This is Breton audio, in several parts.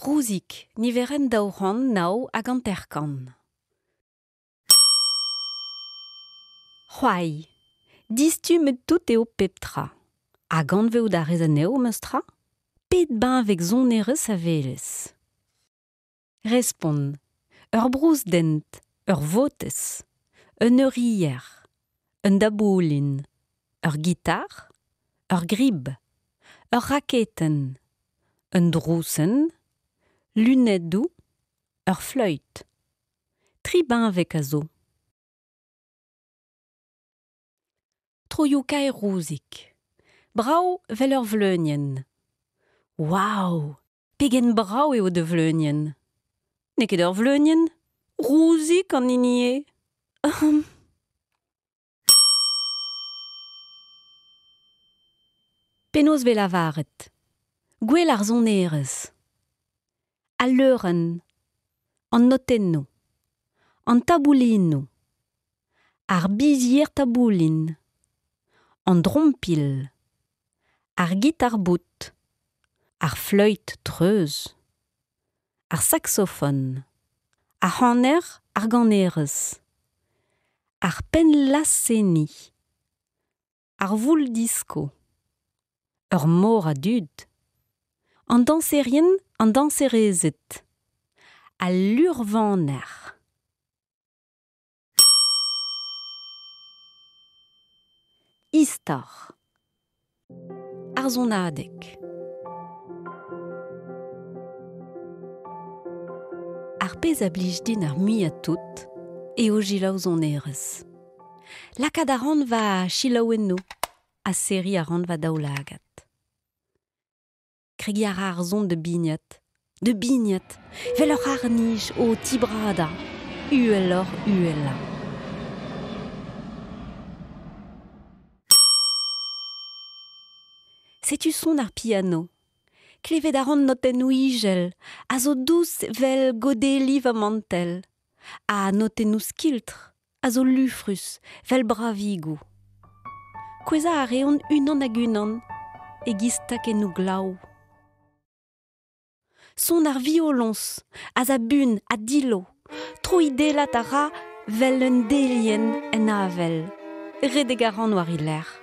Rouzig, niverenn 259. C'hoari. Distummet-tout eo pep tra. Hag anvezout a rez anezho memes tra? Pet benveg sonerezh a welez? Respont. Ur brousdent, ur votez, un eurier, un daboulin, ur gitar, ur grib, ur raketenn, un drousenn, lunedoù, ur fleüt. Tri benveg a zo. Troioù-kaer Rouzig. Brav 'vel ur vleunienn. Waou! Pegen brav eo da vleunienn! N'eo ket ur vleunienn, Rouzig an hini eo. Penaos 'vez lavaret? Gwell ar sonerezh. Al leurenn. An notennoù. An taboulinoù. Ar bizhier-taboulin. An drompilh. Ar gitar-bout. Ar fleüt treuz. Ar saksofon. Ar c'haner, ar ganerez. Ar penn-laz-seniñ. Ar voul-disko. Ur mor a dud. An dañserien, an dañserezed. Al luc'hvanner. Istor. Ar sonadeg. Ar pezh a blij din ar muiañ-tout eo selaou sonerezh. Lakaat a ran va selaouennoù ha serriñ a ran va daoulagad. Kregiñ a ra ar son da bignat, da bignat, 'vel ur c'harr-nij o tibradañ, uheloc'h-uhelañ. Setu son ar piano. Klevet a ran notennoù ijel, a zo dous 'vel godelli va mantell, ha notennoù skiltr a zo lufrus 'vel bravigoù. Kouezhañ a reont unan hag unan e-giz takennoù glav. Son ar violoñs a za buan ha dillo. Troidellat a ra 'vel un delienn en avel. Redek a ran war he lerc'h.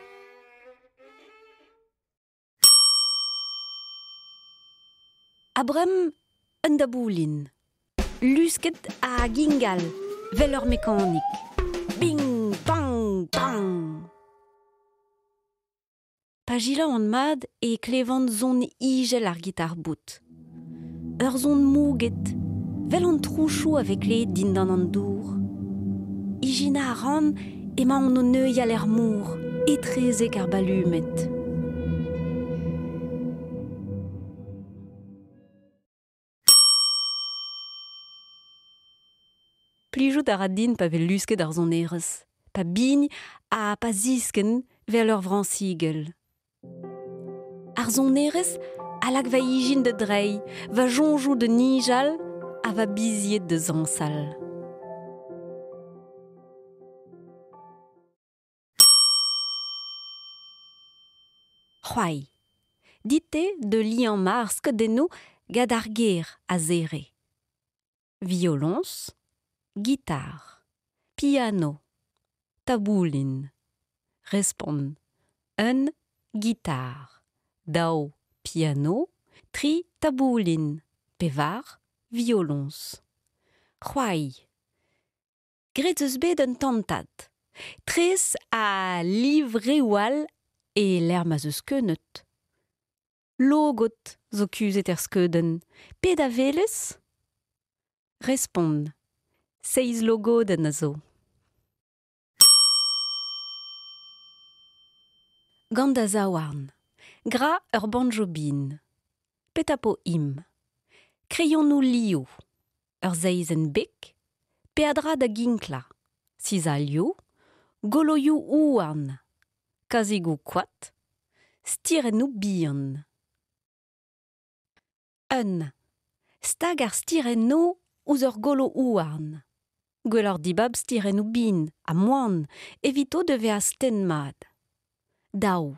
Ha bremañ un daboulin. Lusket hag ingal, 'vel ur mekanik. Bing, bang, bang! Pa selaouan mat e klevan son ijel ar gitar-bout. Ur son mouget, 'vel an trouchoù a vez klevet dindan an dour. Ijinañ a ran emaon o neuial er mor, etrezek ar balumed. Plijout a ra din pa vez lusket ar sonerezh, pa bign ha pa ziskenn 'vel ur vrañsigell. Ar sonerezh a lak va ijin da dreiñ, va soñjoù da nijal ha va bizied da zañsal. C'hoari. Dit-te da liammañ ar skeudennoù gant ar ger a zere. Violoñs, gitar, piano, taboulin. Respont. Un gitar, daou piano, tri taboulin, pevar violoñs. C'hoari. Graet 'z eus bet un tantad. Tres ha livreoù all e-lec'h ma'z eus keuneud. Logod zo kuzhet er skeudenn. Pet a welez? Respont. Seizh logodenn a zo. Gant da zaouarn. Gra ur banjo bin. Petra 'po im? Kreionoù liv. Ur seizenn beg. Peadra da ginklañ. Sizalioù. Goloioù houarn. Kazegoù koad. Stirennoù bihan. Un. Stag ar stirennoù ouzh ur golo houarn. Gwelloc'h dibab stirennoù bihan ha moan evito da vezañ stenn-mat. Daou.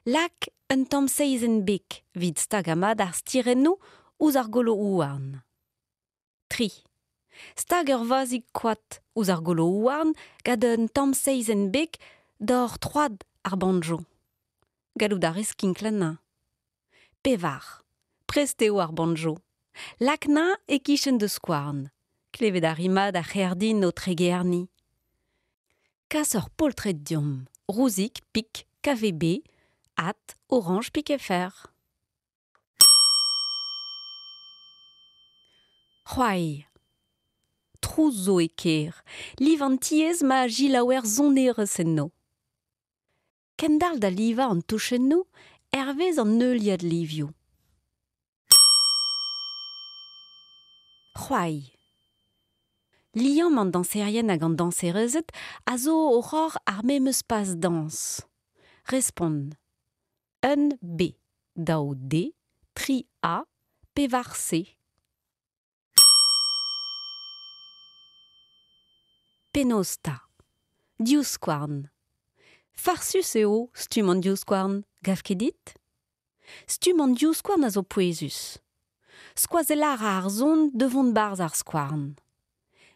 Lak un tamm seizenn beg evit stagañ mat ar stirennoù ouzh ar golo-houarn. Tri. Stag ur vazhig koad ouzh ar golo-houarn gant un tamm seizenn beg doc'h troad ar banjo. Gallout a rez kinklañ. Pevar. Prest eo ar banjo. Lak 'nañ e-kichen da skouarn. Klevet a ri mat ar c'herdin o tregerniñ. Kas ur poltred deomp. Rouzig pik kvb at orange pik fr. C'hoari. Trouz zo e kêr. Liv an tiez ma jilaouer sonerezh enno. Kendalc'h da livañ an touchennoù hervez an heuliad livioù. C'hoari. Liamm an dañserien hag an dañserezed a zo oc'h ober ar memes paz dañs. Respont. Un B, daou D, tri A, pevar C. Penaos 'ta? Divskouarn. Farsus eo stumm an divskouarn, gav ket dit? Stumm an divskouarn a zo pouezus. Skoazellañ a ra ar son da vont 'barzh ar skouarn.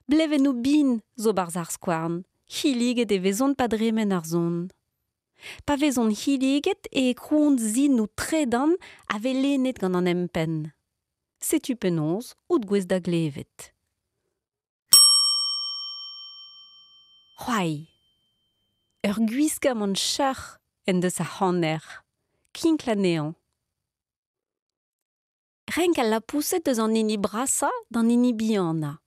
Blevennoù bin zo 'barzh ar skouarn, hilliget e vezont pa dremen ar son. Pa vezont hilliget e krouont sinoù tredan a vez lennet gant an empenn. Setu penaos out gouest da glevet. C'hoari. Ur gwiskamant cheuc'h en deus ar c'haner. Kinkl anezhañ. Renk al lapoused eus an hini brasañ d'an hini bihanañ.